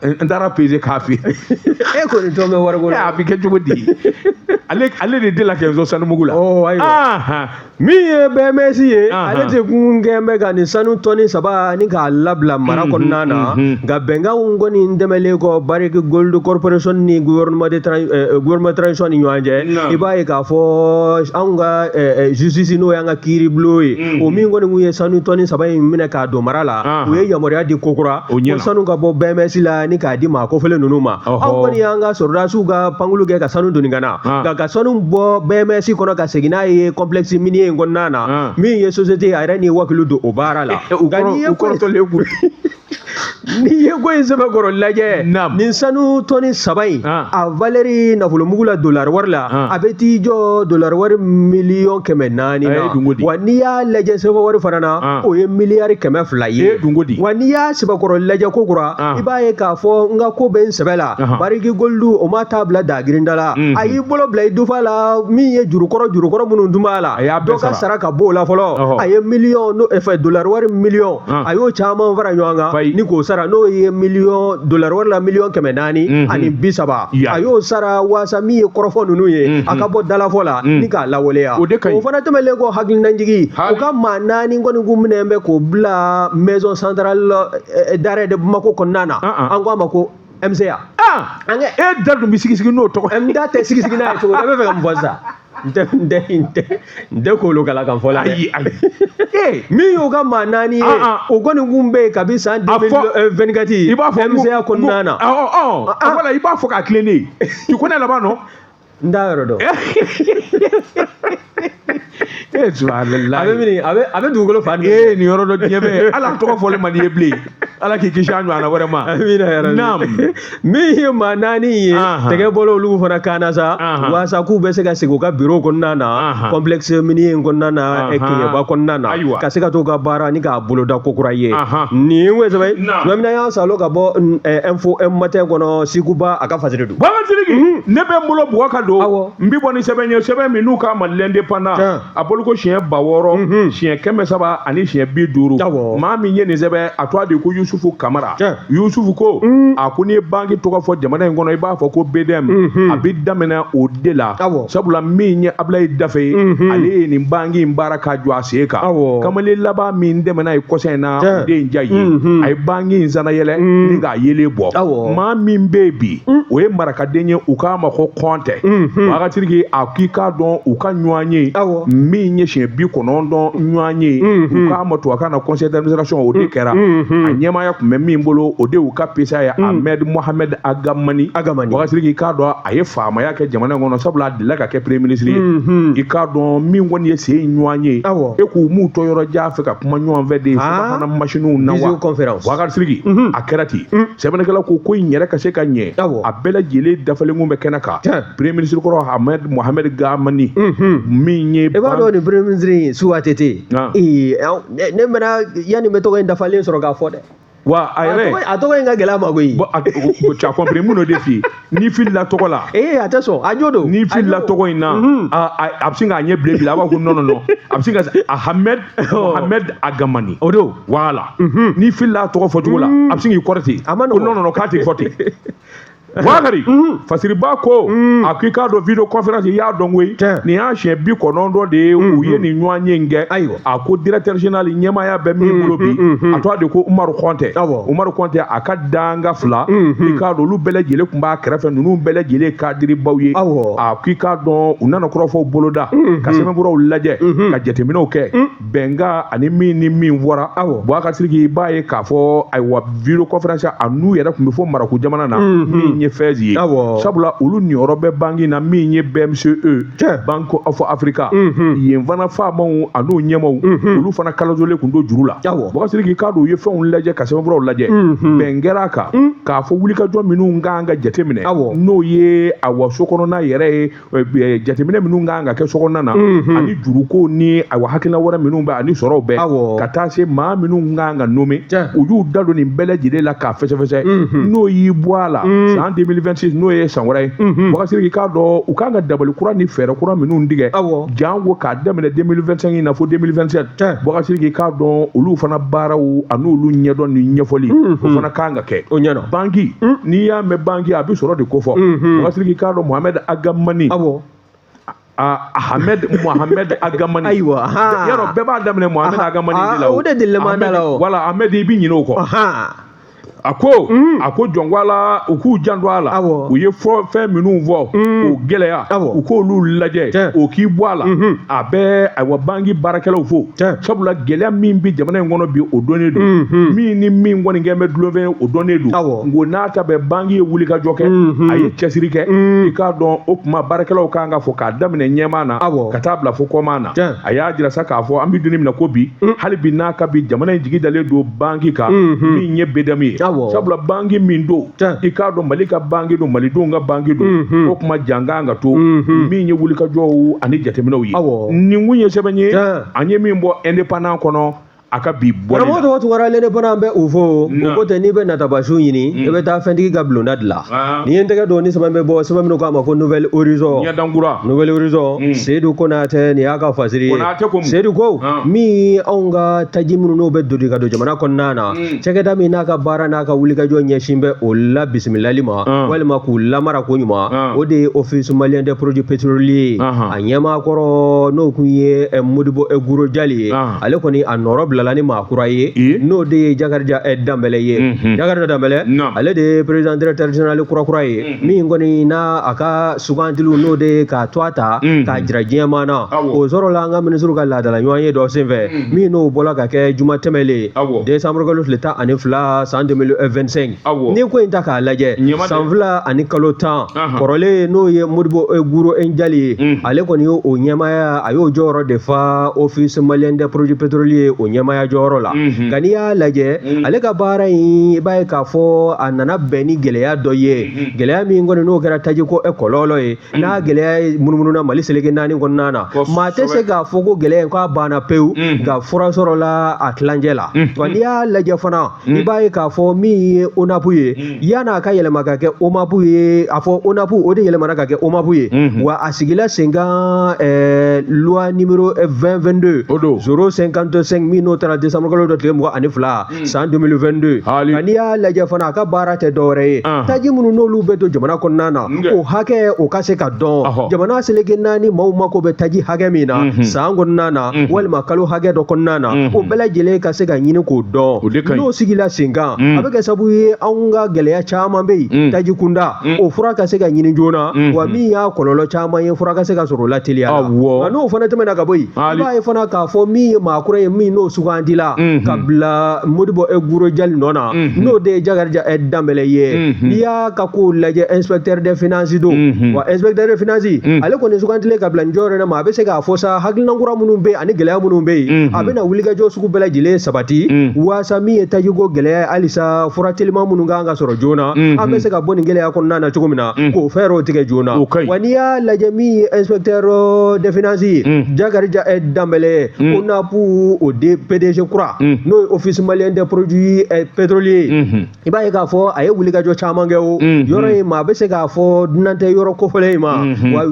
N taara peser k'a feere. E kɔni tɔn bɛ wariko la. A bɛ kɛ cogo di? Ale de delila ka n sɔn sanumugu la. Ayiwa. Min ye BMS ye, ale de kun kɛn bɛ ka nin sanu tɔni 3 ni k'a labila mara kɔnɔna na. Nka bɛnkanw kɔni dɛmɛlen kɔ Barrick Gold Corporation ni gouvernement de gouvernement transition ni ɲɔgɔn cɛ, i b'a ye k'a fɔ anw ka justice, n'o y'an ka kiiri bulon ye, o min kɔni kun ye sanu tɔni 3 in minɛ k'a don mara la, u ye yamaruya di kokura ko sanu ka bɔ BMS la ni k'a di maa kofɔlen ninnu ma. Anw kɔni y'an ka sɔrɔdasiw ka pankulu kɛ ka sanu doni ka na, nka ka sanu bɔ BMS kɔnɔ ka segin n'a ye complexe minier in kɔnɔna na, min ye société a yɛrɛ ni wakilu don o baara la. Nka n'i ye ko in sɛbɛnkɔrɔ lajɛ, nin sanu tɔni 3 in, a valeur nafolomugu la dollar wari la, a bɛ t'i jɔ dollar wari 400 000 na. Wa n'i y'a lajɛ CFA wari fana na, o ye 200 miliyari ye. Wa n'i y'a sɛbɛnkɔrɔ lajɛ ko kura, i b'a ye k'a fɔ n ka ko bɛ n sɛbɛ la. Barrick Gold, o ma taa bila dagirinda la, a y'i bolo bila i dufa la. Min ye jurukɔrɔ minnu tun b'a la, dɔ ka sara ka bɔ o la fɔlɔ. A ye miliyɔn fɛ dollar wari miliyɔn, a y'o caman fara ɲɔgɔn kan ni k'o sara, n'o ye miliyɔn dollar wari la 430 miliyɔn, a y'o sara waasa min ye kɔrɔfɔ ninnu ye, a ka bɔ dalafɔ la ni k'a lawaleya. O fana tɛmɛnen kɔ, hakilinajigi, u ka maa naani kɔni kun minɛ bɛ k'o bila maison centrale d'arrêt de Bamako kɔnɔna na, an ko a ma ko MCA. E da dun bɛ sigi sigi n'o tɔgɔ. N da tɛ sigi sigi n'a ye cogo di? E bɛ fɛ ka mun fɔ sisan? N tɛ k'olu kala kan fɔ la dɛ. Ayi ayi. Min y'o ka maa naani ye, o kɔni kun bɛ yen kabi san 2024 i b'a fɔ MCA kɔnɔna na. Ɔ voilà, i b'a fɔ k'a tilen ne ye. Tu connais là-bas, non? N t'a yɔrɔ dɔn. E subhanallah. A bɛ mini, a bɛ dugukolo fan jumɛn? Ee, nin yɔrɔ dɔ diɲɛ bɛ ala tɔgɔ fɔlen man di ye bilen. Ala k'i kisi a ɲɔgɔnna wɛrɛ ma. Amina yarabi. Naam. Min ye maa naani ye, tɛgɛ bɔra olu fana kan na sa, waasa k'u bɛ se ka segin u ka bureau kɔnɔna na, complexe minier in kɔnɔna na, Keɲeba kɔnɔna na, ka se ka t'u ka baara ni k'a boloda kokura ye. Nin ye sɛbɛn tuma min na, y'an salo ka bɔ Info Matin kɔnɔ, Siguba a ka fasiri don. Baba Sidiki, ne bɛ n bolo bugɔ ka don, n bi bɔ ni sɛbɛn ye, sɛbɛn min n'u k'a ma L'Indépendant, a bolo ko siɲɛ 6000, siɲɛ 300 ani siɲɛ 50. Maa min ye nin sɛbɛn, a tɔgɔ de ko Yusufu Kamara. Yusufu ko a ko n'i ye banki tɔgɔ fɔ jamana in kɔnɔ, i b'a fɔ ko BDM, a bɛ daminɛ o de la, sabula min ye Abulayi Dafe ye, ale ye nin banki in baara ka jɔ a sen kan. Kamalen laban min tɛmɛna ye kɔsa in na, o de ye Njayi ye. A ye banki in sanayɛlɛ ni k'a yelen bɔ. Maa min bɛ yen bi, o ye marakaden ye, u k'a ma ko Kɔntɛ. Wagatiriki a k'i k'a dɔn u ka ɲɔgɔn ye min ye siɲɛ 90 ɲɔgɔn ye, u k'a ma tubabukan na conseil d'administration, o de kɛra a ɲɛmaaya tun bɛ min bolo, o de y'u ka PCA ye, Ahmed Mohamed Agamani. Agamani. Wagatiriki, i k'a dɔn a ye faamaya kɛ jamana in kɔnɔ, sabula a delila ka kɛ premier ministre ye. I k'a dɔn min kɔni ye sen ɲɔgɔn ye, e k'u m'u tɔ yɔrɔ jan fɛ ka kuma ɲɔgɔn fɛ de subahana masiniw na wa. Wagatiriki, a kɛra ten. Sɛbɛnnikɛla ko ko in yɛrɛ ka se ka ɲɛ, a bɛɛ lajɛlen dafalen kun bɛ kɛnɛ kan. Premier ministre kɔrɔ Ahmed Mohamed Gamani min ye I b'a dɔn nin premier ministre in su ATT, ee, ne mɛna yanni n bɛ tɔgɔ in dafalen sɔrɔ k'a fɔ dɛ. Wa a yɛrɛ A tɔgɔ in ka gɛlɛn a ma koyi. Bon, tu as compris, mun de f'i ye, n'i filila tɔgɔ la. Ee, a tɛ sɔn, a jo don. N'i filila tɔgɔ in na, a bɛ sin k'a ɲɛ bilen bilen, a b'a fɔ ko non non non, a bɛ sin ka Ahmed Mohamed Agamani. O don. Voilà, n'i filila a tɔgɔ fɔcogo la, a bɛ sin k'i kɔrɔ ten. A ma ko nɔgɔn. Non non non, k'a tɛ fɔ ten. Bakari Fasiriba ko a ko i k'a dɔn vidéo conférence i y'a dɔn koyi, nin y'a siɲɛ 90 de ye u ye nin ɲɔgɔn ye in kɛ. A ko directeur général ɲɛmaaya bɛ min bolo bi, a tɔgɔ de ko Umaru Kɔntɛ. Umaru Kɔntɛ a ka danga fila, i k'a dɔn olu bɛɛ lajɛlen tun b'a kɛrɛfɛ, ninnu bɛɛ lajɛlen kadiribaw ye. A ko i k'a dɔn u nana kɔrɔfɔw boloda ka sɛbɛnfuraw lajɛ ka jateminɛw kɛ bɛnkan ani min ni min fɔra. Bubakari Sidiki, i b'a ye k'a fɔ ayiwa vidéo conférence a n'u yɛrɛ tun bɛ fɔ Marɔku jamana na min ye Fɛzi ye, sabula olu niyɔrɔ bɛ banki na min ye BMCE, Bank of Africa, yen fana faamaw an'u ɲɛmaaw olu fana kalasolen tun don juru la. Bubakari Sidiki, i k'a dɔn u ye fɛnw lajɛ ka sɛbɛnfuraw lajɛ, bɛn kɛra a kan k'a fɔ wulikajɔ minnu kan ka jateminɛ, n'o ye awa sokɔnɔna yɛrɛ ye, jateminɛ minnu kan ka kɛ sokɔnɔna na ani juruko ni awa hakilina wɛrɛ minnu bɛ ani sɔrɔw bɛɛ, ka taa se maa minnu kan ka nommer, u y'u da don nin bɛɛ lajɛlen la k'a fɛsɛfɛsɛ. N'o y'i bɔ a la san 2026, n'o ye san wɛrɛ ye, Bubakari Sidiki, k'a dɔn u kan ka dabali kura ni fɛɛrɛ kura minnu tigɛ janko k'a daminɛ 2025 in na fo 2027. Bubakari Sidiki, k'a dɔn olu fana baaraw an'olu ɲɛdɔn ni ɲɛfɔli o fana kan ka kɛ. Banki, n'i y'a mɛn banki, a bɛ sɔrɔ de kofɔ. Bubakari Sidiki, k'a dɔn Mohamed Agamani, Ahmed Mohamed Agamani, ayiwa, yarɔ bɛɛ b'a daminɛ Mohamed Agamani de la, o de delilen b'an da la o. Wala Ahmed, i bɛ ɲinɛ o kɔ. A ko a ko jɔn ko ala u k'u janto a la, u ye fɛn minnu fɔ o gɛlɛya, u k'olu lajɛ o k'i bɔ a la. A bɛ ayiwa banki baarakɛlaw fo, sabula gɛlɛya min bɛ jamana in kɔnɔ bi, o dɔnnen don, min ni min kɔni kɛ bɛ dulonfɛn, o dɔnnen don. Nko n'a ta bɛɛ, banki ye wulikajɔ kɛ, a ye cɛsiri kɛ. I k'a dɔn o tuma baarakɛlaw kan ka fɔ k'a daminɛ ɲɛmaa na ka taa bila fo kɔmaa na. A y'a jira sa k'a fɔ an bɛ don min na ko bi, hali bi n'a ka bi, jamana in jigi dalen don banki kan min ye BDM ye, sabula banki min don, i k'a dɔn Mali ka banki don, malidenw ka banki don. O kuma jan kan ka to min ye wulikajɔw ani jateminɛw ye. Nin kun ye sɛbɛn ye an ye min bɔ Indépendant kɔnɔ a ka bi bɔli la. Karamɔgɔ tɔgɔ Tunkara, l'Indépendant bɛ o fɔ, o ko tɛ n'i bɛ natabasu ɲini, i bɛ taa fɛntigi ka bulonda de la. N'i ye n tɛgɛ don ni sɛbɛn bɛ bɔ, sɛbɛn minnu k'a ma ko Nouvel Horizon, ɲɛdankura, Nouvel Horizon, Seydou Konatɛ, nin y'a ka fasiri ye. Seydou ko min anw ka taji minnu n'o bɛ dodi ka don jamana kɔnɔna na, cakɛda min n'a ka baara n'a ka wulikajɔ ɲɛsin bɛ o la bisimilali ma walima k'u lamara ko ɲuman, o de ye Office malien des produits pétroliers. A ɲɛmaa kɔrɔ n'o kun ye Modibo Guro Jali ye, ale kɔni a nɔrɔ bilala ni maa kura ye, n'o de ye Jakarija Danbɛlɛ ye. Jakarija Danbɛlɛ, ale de ye président directeur général kura ye, min kɔni n'a a ka sugandiliw n'o de ye k'a to a ta k'a jira diɲɛmaa na, o sɔrɔla an ka minisiriw ka laadala ɲɔgɔn ye dɔ senfɛ min n'o bɔla ka kɛ juma tɛmɛlen décembre kalo tile 12 san 2025. N'i ko in ta k'a lajɛ, san 2 ani kalo 10 kɔrɔlen n'o ye Modibo Guro Jali ye, ale kɔni y'o ɲɛmaaya, a y'o jɔyɔrɔ de fa Office malien des produits pétroliers o ɲɛmaaya jɔyɔrɔ la. Nka n'i y'a lajɛ ale ka baara in, i b'a ye k'a fɔ a nana bɛn ni gɛlɛya dɔ ye, gɛlɛya min kɔni n'o kɛra tajiko kɔlɔlɔ ye, n'a gɛlɛya munumununa Mali seleke 4 kɔnɔna na. Maa tɛ se k'a fɔ ko gɛlɛya in k'a banna pewu, nka fura sɔrɔla a tilancɛ la. Wa n'i y'a lajɛ fana, i b'a ye k'a fɔ min ye ONAP ye, yan'a ka yɛlɛma ka kɛ OMAP ye, a fɔ ONAP o de yɛlɛmana ka kɛ OMAP ye, wa a sigila sen kan loi numéro 2022 055 min n'o taara décembre kalo dɔ tile 22 san 2022. Nka n'i y'a lajɛ fana, a ka baara tɛ dɔwɛrɛ ye, taji minnu n'olu bɛ don jamana kɔnɔna na, o hakɛ o ka se ka dɔn, jamana seleke 4 maaw mako bɛ taji hakɛ min na san kɔnɔna na walima kalo hakɛ dɔ kɔnɔna na, o bɛɛ lajɛlen ka se ka ɲini k'o dɔn. N'o sigila sen kan, a bɛ kɛ sababu ye anw ka gɛlɛya caman bɛ yen taji kunda, o fura ka se ka ɲini joona, wa min y'a kɔlɔlɔ caman ye, fura ka se ka sɔrɔ o la teliya la. Nka n'o fana tɛmɛna ka bɔ yen, i b'a ye fana k'a fɔ min ye maa kura ye min n'o sugandila ka bila Modibo Guro Jali nɔ na, n'o de ye Jakarija Danbɛlɛ ye. N'i y'a ka kow lajɛ, inspecteur des finances don, wa inspecteur des finances ale kɔni sugandilen ka bila nin jɔyɔrɔ in ma, a bɛ se k'a fɔ sa hakilina kura minnu bɛ yen ani gɛlɛya minnu bɛ yen, a bɛna wulikajɔ sugu bɛɛ lajɛlen sabati waasa min ye tajiko gɛlɛya ye, halisa fura teliman minnu kan ka sɔrɔ joona, an bɛ se ka bɔ nin gɛlɛya kɔnɔna na cogo min na, k'o fɛɛrɛw tigɛ joona. Wa n'i y'a lajɛ min ye inspecteur des finances ye, Jakarija Danbɛlɛ, ONAP o de PDG kura n'o ye Office malien des produits pétroliers, i b'a ye k'a fɔ a ye wulikajɔ caman kɛ o yɔrɔ in ma. A bɛ se k'a fɔ dunan tɛ yɔrɔ kofɔlen in ma, wa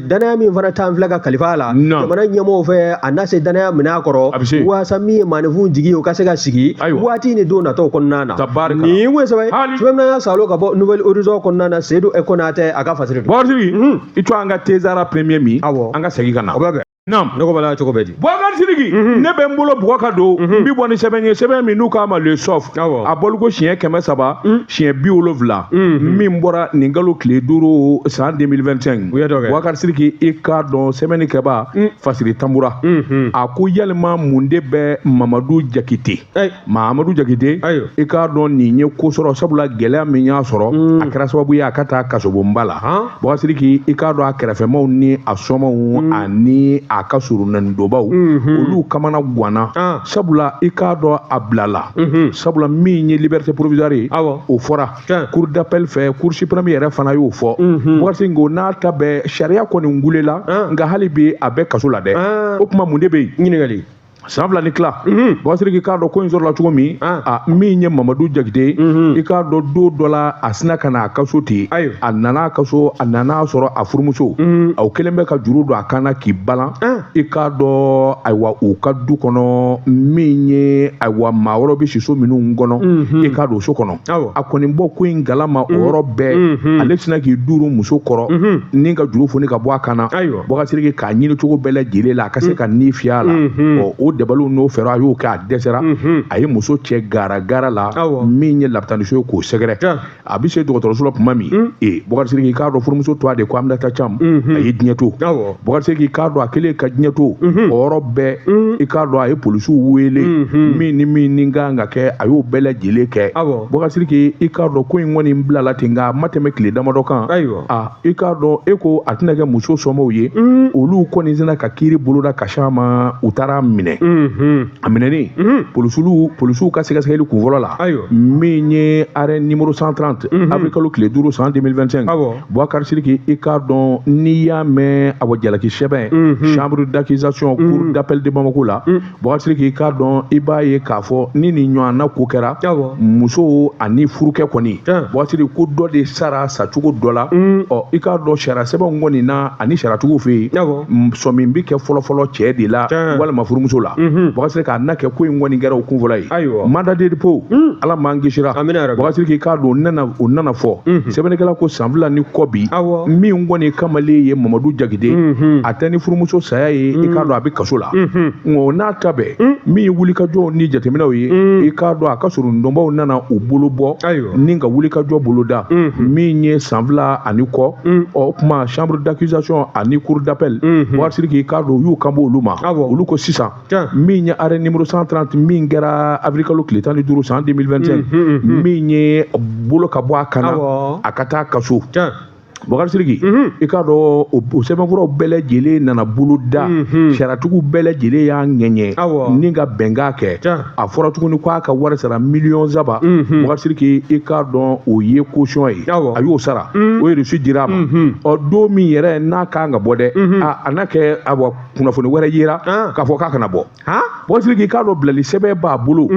danaya min fana t'an filɛ ka kalifa a la jamana ɲɛmɔgɔw fɛ, a na se danaya minɛ a kɔrɔ waasa min ye maaninfin jigi ye, o ka se ka sigi waati ni don nataw kɔnɔna na. Nin kun ye sɛbɛn sɛbɛn min salo ka bɔ Nouvel Horizon kɔnɔna na, Seydou Konatɛ a ka fasiri don. Bakari, i to an ka Tezara premier min, an ka segin ka na. O bɛ bɛn. Naam. Ne ko bala cogo bɛ di? Boubacar Sidiki, ne bɛ n bolo bugɔ ka don, n bi bɔ ni sɛbɛn ye, sɛbɛn min n'u k'a ma Le Soft, a bɔliko siɲɛ 300 siɲɛ 70, min bɔra nin kalo tile 5 san 2025. Boubacar Sidiki, i k'a dɔn sɛbɛnnikɛba Fasiri Tanbura, a ko yalima mun de bɛ Mamadu Jakite? Mamadu Jakite, i k'a dɔn nin ye ko sɔrɔ, sabula gɛlɛya min y'a sɔrɔ, a kɛra sababu ye a ka taa kasobonba la. Boubacar Sidiki, i k'a dɔn a kɛrɛfɛmaw ni a sɔmaw ani a ka surunɛnidonbaw, olu kamana ganna, sabula i k'a dɔn a bilala, sabula min ye liberté provisoire ye, o fɔra cour d'appel fɛ, cour suprême yɛrɛ fana y'o fɔ. Boubacar Sidiki, n'a ta bɛɛ sariya kɔni gulela, nka hali bi a bɛ kaso la dɛ. O tuma mun de bɛ yen? Ɲininkali. San 2 ni tila. Boubacar Sidiki, k'a dɔn ko in sɔrɔla cogo min, a min ye Mamadu Jakite, i k'a dɔn don dɔ la a sina ka na a ka so ten. A nana a ka so, a nana sɔrɔ a furumuso o kɛlen bɛ ka juru don a kan na k'i balan. I k'a dɔn ayiwa u ka du kɔnɔ, min ye ayiwa maa wɛrɛw bɛ siso minnu kɔnɔ, i k'a don so kɔnɔ, a kɔni bɔ ko in galama o yɔrɔ bɛɛ, ale sina k'i duuru muso kɔrɔ ni ka juru foni ka bɔ a kan na. Boubacar Sidiki, k'a ɲini cogo bɛɛ lajɛlen la a ka se ka ni fiyɛ a la, o dabaliw n'o fɛɛrɛ a y'o kɛ, a dɛsɛra. A ye muso cɛ gara la, min ye lapitaniso ye, k'o sɛgɛrɛ. A bɛ se dɔgɔtɔrɔso la tuma min, Boubacar Sidiki, k'a dɔn furumuso to a de ko Aminata Thiam, a ye diɲɛ to. Boubacar Sidiki, k'a dɔn a kɛlen ka diɲɛ to, o yɔrɔ bɛɛ, i k'a dɔn a ye polisiw wele, min ni min ni kan ka kɛ, a y'o bɛɛ lajɛlen kɛ. Boubacar Sidiki, i k'a dɔn ko in kɔni bilala ten, nka a ma tɛmɛ tile damadɔ kan, i k'a dɔn e ko a tɛna kɛ muso somɔgɔw ye, olu kɔni sina ka kiiri boloda ka s'a ma, u taara minɛ. A minɛnen, polisiw ka sɛgɛsɛgɛli kunfɔlɔ la, min ye arrêt numéro 130, avril kalo tile 5 san 2025. Boubacar Sidiki, i k'a dɔn n'i y'a mɛn awɔ jalaki sɛbɛn chambre d'accusation cour d'appel de Bamako la, Boubacar Sidiki, i k'a dɔn i b'a ye k'a fɔ ni nin ɲɔgɔnna ko kɛra, muso ani furukɛ kɔni, Boubacar Sidiki, ko dɔ de sara sacogo dɔ la. Ɔ i k'a dɔn sariya sɛbɛnw kɔni na ani sariyatigiw fɛ yen, sɔmi bɛ kɛ fɔlɔfɔlɔ cɛ de la walima furumuso la. Boubacar Sidiki, a na kɛ ko in kɔni kɛra o kunfɔlɔ ye. Mandat de dépôt, Ala m'an kisira. Boubacar Sidiki, k'a dɔn o nana fɔ sɛbɛnnikɛla ko san 2 ni kɔ bi, min kɔni kamalen ye Mamadu Jakite, a tɛ ni furumuso saya ye, i k'a dɔn a bɛ kaso la. Nka o n'a ta bɛɛ, min ye wulikajɔw ni jateminɛw ye, i k'a dɔn a ka surundɔnbaw nana u bolo bɔ ni ka wulikajɔ boloda, min ye san 2 ani kɔ. Ɔ tuma chambre d'accusation ani cour d'appel, Boubacar Sidiki, i k'a dɔn u y'u kan bɔ olu ma. Olu ko sisan min ye arrêt numéro 130 min kɛra avril kalo tile 15 san 2025, min ye bolo ka bɔ a kan na, a ka taa kaso. Boubacar Sidiki, i k'a dɔn o sɛbɛnfuraw bɛɛ lajɛlen nana bolo da, sariyatigiw bɛɛ lajɛlen y'a ŋɛɲɛ ni ka bɛnkan kɛ. A fɔra tuguni k'a ka wari sara miliyɔn 3. Boubacar Sidiki, i k'a dɔn o ye caution ye, a y'o sara, o ye reçu dira a ma. Ɔ don min yɛrɛ n'a kan ka bɔ dɛ, a n'a kɛ awa kunnafoni wɛrɛ yera k'a fɔ k'a kana bɔ. Boubacar Sidiki, i k'a dɔn bilali sɛbɛn b'a bolo,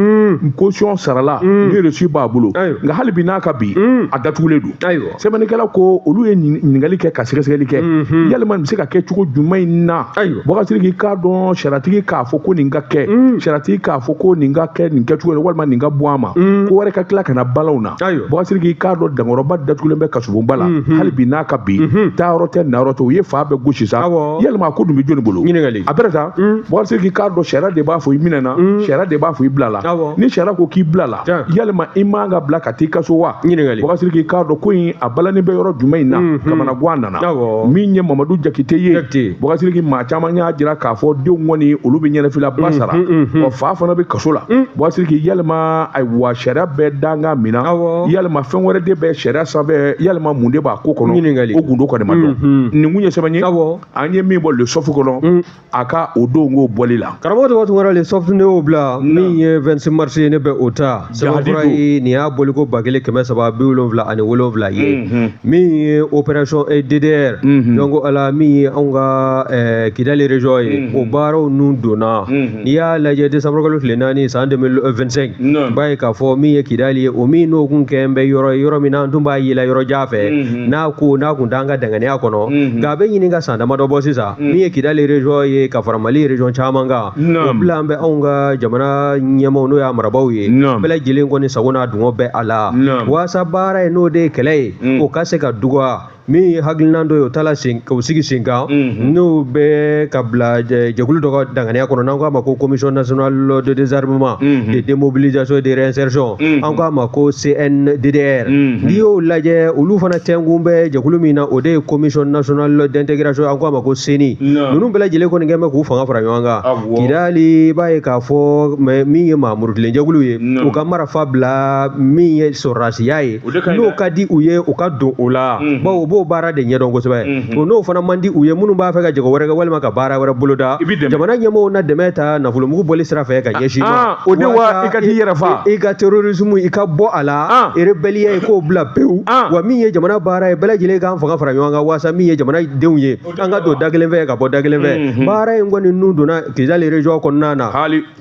caution sarala, ni reçu b'a bolo, nka hali bi n'a ka bi a datugulen don. Sɛbɛnnikɛla ko olu ye ɲininkali kɛ ka sɛgɛsɛgɛli kɛ, yalima nin bɛ se ka kɛ cogo jumɛn in na? Boubacar Sidiki, k'a dɔn sariyatigi k'a fɔ ko nin ka kɛ, sariyatigi k'a fɔ ko nin ka kɛ nin kɛcogo la, walima nin ka bɔ a ma, ko wɛrɛ ka tila ka na balaw na. Boubacar Sidiki, k'a dɔn dankɔrɔba datugulen bɛ kasobonba la, hali bi n'a ka bi taayɔrɔ tɛ nayɔrɔ tɛ, u ye fa bɛɛ gosi sa. Yalima a ko dun bɛ jɔnni bolo? A bɛrɛ ta, Boubacar Sidiki, k'a dɔn sariya de b'a fɔ i minɛna, sariya de b'a fɔ i bilala. Ni sariya ko k'i bilala, yalima i man ka bila ka t'i ka so wa? Boubacar Sidiki, k'a dɔn ko in a balannen bɛ yɔrɔ jumɛn in na, kamanagan nana. Min ye Mamadu Jakite ye, Boubacar Sidiki, maa caman y'a jira k'a fɔ denw kɔni olu bɛ ɲɛnafila ba sara, ɔ fa fana bɛ kaso la. Boubacar Sidiki, yalima ayiwa sariya bɛɛ dankan min na, yalima fɛn wɛrɛ de bɛ sariya sanfɛ, yalima mun de b'a ko kɔnɔ, o gundo kɔni ma dɔn. Nin kun ye sɛbɛn ye an ye min bɔ Le Soft kɔnɔ a ka o don k'o bɔli la. Karamɔgɔ tɔgɔ Tunkara, Le Soft ne y'o bila, min ye 26 mars ye, ne bɛ o ta. Sɛbɛnfura ye nin y'a bɔliko 1377 ye, min ye opération DDR, donc ala min ye anw ka Kidali région ye, o baaraw nun donna. N'i y'a lajɛ, décembre kalo tile 4 san 2025, i b'a ye k'a fɔ min ye Kidali ye, o min n'o kun kɛn bɛ yɔrɔ ye, yɔrɔ min na an tun b'a yela yɔrɔ jan fɛ, n'a ko n'a kun t'an ka danganiya kɔnɔ. Nka a bɛ ɲini ka san damadɔ bɔ sisan, min ye Kidali région ye ka fara Mali région caman kan, o bila an bɛ anw ka jamana ɲɛmaaw, n'o y'a marabaaw ye, bɛɛ lajɛlen kɔni sago n'a dungɔ bɛ a la, waasa baara ye, n'o de ye kɛlɛ ye, o ka se ka duga. Min ye hakilina dɔ ye, o taala sen k'o sigi sen kan, n'o bɛ ka bila jɛkulu dɔ ka danganiya kɔnɔ, n'an k'a ma ko Commission nationale de désarmement, de démobilisation et de réinsertion, an k'a ma ko CNDDR. N'i y'o lajɛ, olu fana tɛnkun bɛ jɛkulu min na, o de ye Commission nationale d'intégration, an k'a ma ko CENI. Ninnu bɛɛ lajɛlen kɔni kɛn bɛ k'u fanga fara ɲɔgɔn kan. Kidali, i b'a ye k'a fɔ min ye maamurutilen jɛkulu ye, u ka marifa bila, min ye sɔrɔdasiya ye, n'o ka di u ye, u ka don o la, bawo u b'o baara de ɲɛdɔn kosɛbɛ. O n'o fana man di u ye, minnu b'a fɛ ka jago wɛrɛ kɛ walima ka baara wɛrɛ boloda, jamana ɲɛmɔgɔw na dɛmɛ ta nafolomugu bɔli sira fɛ ka ɲɛsin ma. O de wa i ka t'i yɛrɛ fa. I ka terrorisme, i ka bɔ a la, rébellion, i k'o bila pewu. Wa min ye jamana baara ye, bɛɛ lajɛlen k'an fanga fara ɲɔgɔn kan, waasa min ye jamanadenw ye, an ka don da kelen fɛ ka bɔ da kelen fɛ. Baara in kɔni nun donna Kidali région kɔnɔna na.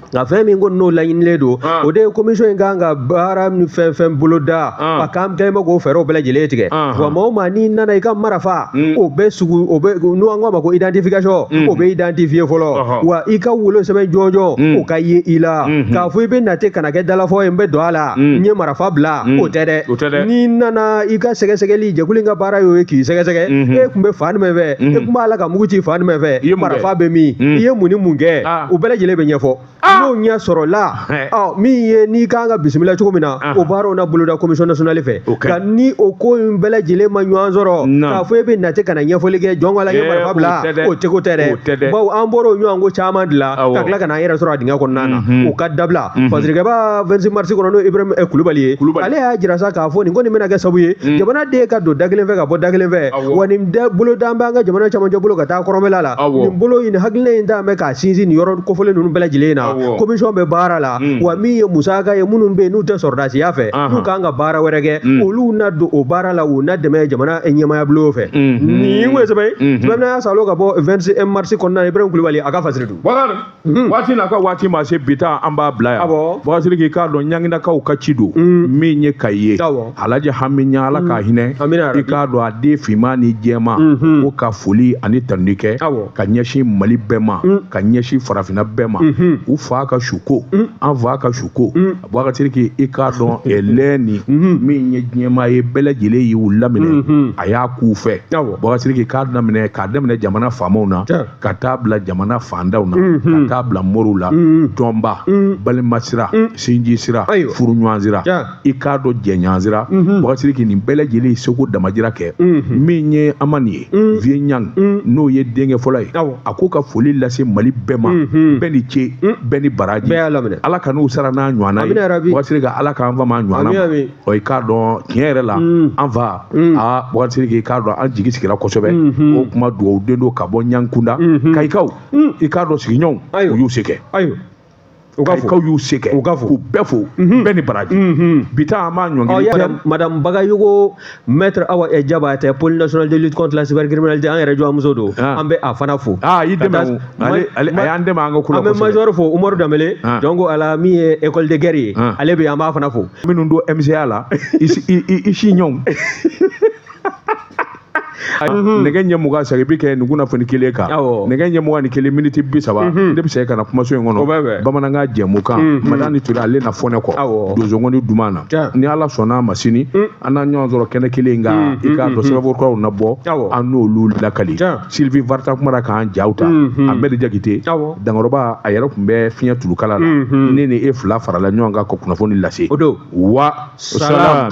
Nka fɛn min ko n'o laɲinilen don, o de ye commission in kan ka baara ni fɛn fɛn boloda, a k'an kɛlen bɛ k'o fɛɛrɛw bɛɛ lajɛlen tigɛ. Wa maa o maa n'i nana i ka marifa, o bɛ sugu, o bɛ n'o an k'a ma ko identification, o bɛ identifier fɔlɔ. Wa i ka wolosɛbɛn jɔnjɔn, o ka ye i la, k'a fɔ i bɛ na ten kana kɛ dalafɔ ye, n bɛ don a la, n ye marifa bila, o tɛ dɛ. N'i nana, i ka sɛgɛsɛgɛli, jɛkulu in ka baara y'o ye, k'i sɛgɛsɛgɛ: e tun bɛ fan jumɛn fɛ, e tun b'a la ka mugu ci fan jumɛn fɛ, marifa bɛ min, i ye mun ni mun kɛ, o bɛɛ lajɛlen bɛ ɲɛfɔ. N'o ɲɛ sɔrɔla, ɔ min ye n'i kan ka bisimila cogo min na, o baaraw na boloda commission nationale fɛ. Nka ni o ko in bɛɛ lajɛlen ma ɲɔgɔn sɔrɔ, k'a fɔ e bɛ nate ka na ɲɛfɔli kɛ, jɔn ko ala, n ye marifa bila, o cogo tɛ dɛ. Bawo an bɔra o ɲɔgɔn ko caman de la ka tila ka n'an yɛrɛ sɔrɔ a dingɛ kɔnɔna na. O ka dabila. Fasirikɛba 26 mars kɔnɔ, n'o Ibrahim Kulubali ye, ale y'a jira sa k'a fɔ nin kɔni bɛna kɛ sababu ye, jamanaden ka don da kelen fɛ ka bɔ da kelen fɛ. Wa nin boloda bɛ an ka jamana camancɛ bolo ka taa kɔrɔnfɛla la, nin bolo in, hakilina in t'an bɛ k'a sinsin nin yɔrɔ kofɔlen ninnu bɛɛ lajɛlen na. Commission bɛ baara la. Wa min ye musaka ye, minnu bɛ yen n'u tɛ sɔrɔdasiya fɛ, n'u kan ka baara wɛrɛ kɛ, olu na don o baara la, u na dɛmɛ jamana ɲɛmaaya bulon fɛ. Nin kun ye sɛbɛn ye, sɛbɛn salo ka bɔ 26 mars kɔnɔna, Ibrahim Kulubali a ka fasiri dun. Bakari, waati n'a ka waati ma se, bi ta an b'a bila yan. Bakari Sidiki, k'a dɔn ɲanginakaw ka ci don min ye Kayi ye, Alhaji Hami Ɲan, Ala ka hinɛ, i k'a dɔn a den finman ni jɛman ko ka foli ani tanuni kɛ ka ɲɛsin Mali bɛɛ ma, ka ɲɛsin farafinna bɛɛ ma, u fa ka suko, an fa ka suko. Bakari Sidiki, i k'a dɔn lɛni min ye diɲɛmaa ye, bɛɛ lajɛlen y'u laminɛ, a y'a k'u fɛ. Bakari Sidiki, k'a daminɛ, k'a daminɛ jamana faamaw na ka taa bila jamana fandaw na, ka taa bila moriw la, tɔnba, balimasira, sinji sira, furuɲɔgɔn sira, i k'a dɔn jɛɲɔgɔn sira. Bakari Sidiki, nin bɛɛ lajɛlen seko damajira kɛ. Min ye Amani ye, Vieux Ɲang, n'o ye denkɛ fɔlɔ ye, a ko ka foli lase Mali bɛɛ ma, bɛɛ ni ce, bɛɛ ni baraji, Ala ka n'u sara n'a ɲɔgɔnna ye. Bakari Sidiki, Ala k'an fa ma ɲɔgɔnna ma. Ɔ i k'a dɔn tiɲɛ yɛrɛ la, an fa, aa Bakari Sidiki, i k'a dɔn an jigi sigira kosɛbɛ. O kuma dugawu den don ka bɔ Ɲankunda Kayikaw, i k'a dɔn sigiɲɔgɔnw, u y'u se kɛ. Kayikaw y'u se kɛ, k'u bɛɛ fo, bɛɛ ni baraji. Bi ta an b'a ɲɔngiri. Madame Bagayogo, maître Awa Diabaté, pôle national de lutte contre la cybercriminalité, an yɛrɛ jɔnmuso don, an bɛ a fana fo. Aa, i dɛmɛ, ale a y'an dɛmɛ an ka ko la kosɛbɛ. An bɛ major fo, Umaru Danbele, donc ala min ye école de guerre ye, ale bɛ yen, an b'a fana fo. Minnu don MCA la, i si ɲɔgɔn. Nɛgɛ ɲɛ 20 segin bi kɛ nin kunnafoni kelen kan, nɛgɛ ɲɛ 21 miniti 30, ne bɛ segin ka na kumaso in kɔnɔ, bamanankan jɛmukan Madani Ture, ale na fɔ ne kɔ donsokɔni duman na. Ni Ala sɔnna a ma, sini an na ɲɔgɔn sɔrɔ kɛnɛ kelen kan, i k'a dɔn sɛbɛnfuraw na bɔ, an n'olu lakali. Sylvie Varta kumara k'an jaw ta, Ahmed Jakite Dankɔrɔba, a yɛrɛ tun bɛ fiɲɛ tulukala la, ne ni e fila farala ɲɔgɔn kan ka kunnafoni lase. Wa salam.